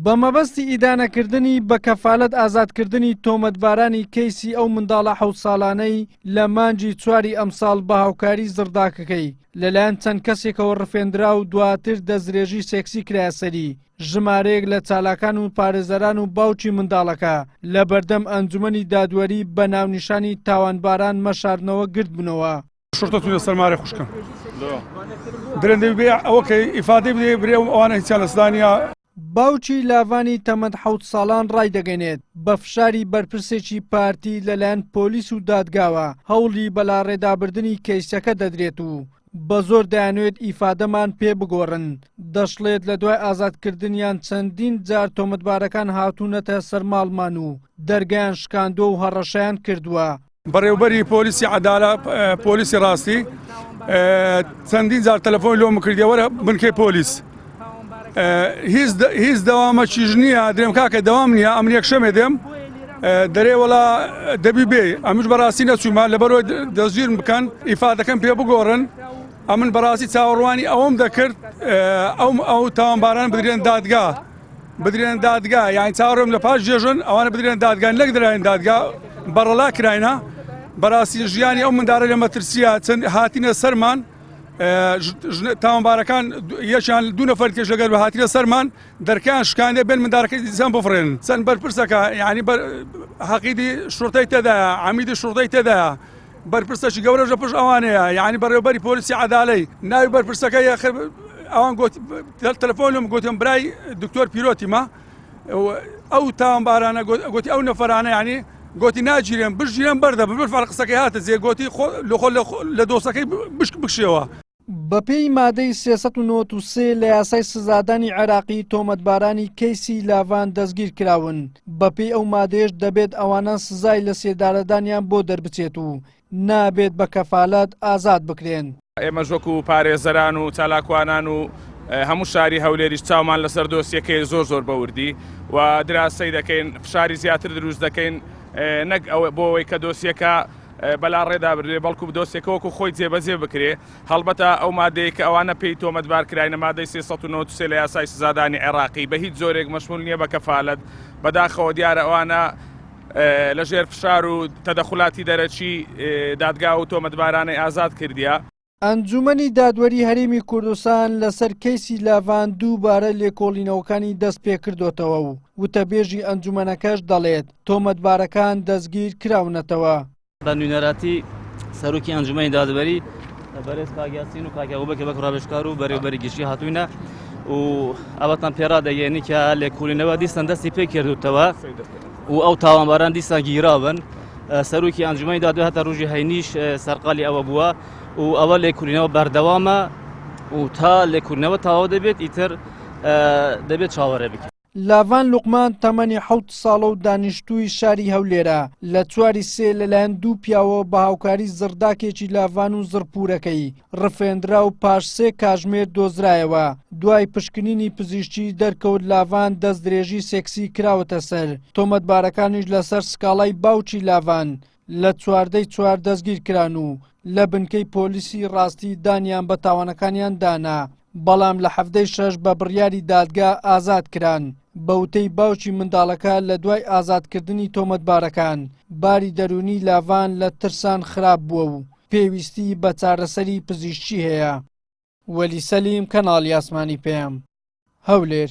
بە مەبەستی ئیدانەکردنی بە کەفالەت ئازادکردنی تۆمەتبارانی کەیسی ئەو منداڵە حەوت ساڵانەی لە مانگی چواری ئەمساڵ بە هاوکاری زڕداکەکەی لەلایەن چەند کەسێکەوە ڕفێندرا و دواتر دەستدرێژی سێکسی کرایە سەری، ژمارەیەک لە چالاکان و پارێزەران و باوکی منداڵەکە لە بەردەم ئەنجومەنی دادوەری بە ناونیشانی تاوانباران مەشاردنەوە گردبوونەوە. شرطە تونە سەر مارێ خوشکم درێن دەبی بێ ئەوە کە ئیفادەی بدەی برێ ئەوانە هیچیان لە سدانیا. باوکی لاڤانی تەمەن حەوت ساڵان ڕایدەگەنێت، بە فشاری بەرپرسێکی پارتی لەلایەن پۆلیس و دادگاوە هەوڵی بەلاڕێدابردنی کەیسەکە دەدرێت و بە زۆر دەیانەوێت ئیفادەمان پێ بگۆڕن. دەشڵێت، لە دوای ئازادکردنیان چەندین جار تۆمەتبارەکان هاتوونەتە سەر ماڵمان و دەرگایان شکاندووە و هەڕەشەیان کردووە. بەڕێوبەری پۆلیسی عەدالە پۆلیسی ڕاستی چەندین جار تەلەفۆن لۆم کردی وەرە بنکەی پۆلیس هیچ هیچ دەوامەکیش نییە درێم کاکە دەوام نییە ئەمن یەکشەمێ دێم دەرێ وەڵا دەبی بێ ئەمش بەڕاستی نەچوومە لەبەرەوەی دەستگیرم بکەن ئیفادەکەم پێ بگۆڕن ئەمن بەڕاستی چاوەڕوانی ئەوەم دەکرد ئەو ئەو تاوانباران بدرێن دادگا بدرێن دادگا یان چاوەڕێم لە پاش جێژن ئەوانە بدرێن دادگا نەک دراین دادگا بەڕەلا کراینە بەڕاستی ژیانی ئەو مندارە لە مەترسیە چەند هاتینە سەرمان تاوانبارەکان یەکیان دوو نەفەر کێش لەگەر بە هاتینە سەرمان دەرکان شکاندێ بێن مندارەکەی دیسان بفڕێن چەند بەرپرسەکە یعنی بەر حەقیدی شرطەی تێدایە عەمیدی شرطەی تێدایە بەرپرسەکی گەورەش لە پشت ئەوانەیە یعنی بەڕێوبەری پۆلیسی عەدالەی ناوی بەرپرسەکە یاخر ئەوان گوت تەلەفۆنم گوتم برای دکتۆر پیرۆتیمە ئەو تاوانبارانە گوتی ئەو نەفرانە ینی گوتی ناگیرێن بژیرێن بەردە ببر فەرق قسەکەی هاتە جێ گوتی لەخۆ لە دۆسەکەی بشک بکشێەوە. بەپێی مادەی 393 لە یاسای سزادانی عێراقی تۆمەتبارانی کەیسی لاڤان دەستگیرکراون، بەپێی ئەو مادەیەش دەبێت ئەوانە سزای لەسێدارەدانیان بۆ دەربچێت و نابێت بە کەفالەت ئازاد بکرێن. ئێمەش وەکو پارێزەران و چالاکوانان و هەموو شاری هەولێریش چاومان لەسەر دۆسیەکەی زۆر زۆر بەوردی و دراسەی دەکەین فشاری زیاتر دروست دەکەین نەک ئەوە بۆ ئەوەی کە دۆسیەکە بەلا ڕێدا بردرێ بەڵکو دۆسیەکە وەکو خۆی جێبەجێ بکرێ هەڵبەتە ئەو مادەیە کە ئەوانە پێی تۆمەتبار کراینە مادەی 393 لە یاسای سزادانی عێراقی بە هیچ جۆرێک مەشمول نییە بە کەفالەت بەداخەوە دیارە ئەوانە لەژێر فشار و تەدەخولاتی دەرەکی دادگا و تۆمەتبارانەی ئازاد کردیە. ئەنجومەنی دادوەری هەرێمی کوردستان لەسەر کەیسی لاڤان دووبارە لێکۆڵینەوەکانی دەستپێکردۆتەوە و وتەبێژی ئەنجومەنەکەش دەڵێت، تۆمەتبارەکان دەستگیر کراونەتەوە. بە نوێنەراتی سەرۆکی ئەنجومەنی دادوەری بەرێز کاک یاسین و کاک ئەبوبەکر وەک ڕاوێژکار و بەرێوبەری گشتی هاتووینە و ئەوەتان پێ ڕادەگەیەنی کە لێکۆڵینەوە دیسان دەستی پێ کردوتەوە و ئەو تاوانباران دیسان گیراون سەرۆکی ئەنجومەنی دادوەری هەتا ڕۆژی هەینیش سەرقاڵی ئەوە بووە و ئەوە لێکۆڵینەوە بەردەوامە و تا لێکۆڵینەوە تەواو دەبێت ئیتر دەبێت چاوەڕێ بکەین. لاڤان لوقمان تەمەنی حەوت ساڵە و دانیشتووی شاری هەولێرە، لە چواری سێ لەلایەن دوو پیاوەوە بە هاوکاری زڕداکێکی لاڤان و زڕپوورەکەی ڕفێندرا و پاش سێ کاژمێر دۆزرایەوە، دوای پشکنینی پزیشکی دەرکەوت لاڤان دەستدرێژی سێکسی کراوەتە سەر، تۆمەتبارەکانیش لەسەر سکاڵای باوکی لاڤان لە چواردەی چوار دەستگیرکران و لە بنکەی پۆلیسی ڕاستی دانیان بە تاوانەکانیان دانا، بەڵام لە حەڤدەی شەش بە بڕیاری دادگا ئازاد کران. بە وتەی باوکی منداڵەکە لە دوای ئازادکردنی تۆمەتبارەکان، باری دەروونی لاڤان لە ترسان خراپ بووە و پێویستی بە چارەسەری پزیشکی هەیە. وەلی سەلیم، کەناڵی ئاسمانی پەیام، هەولێر.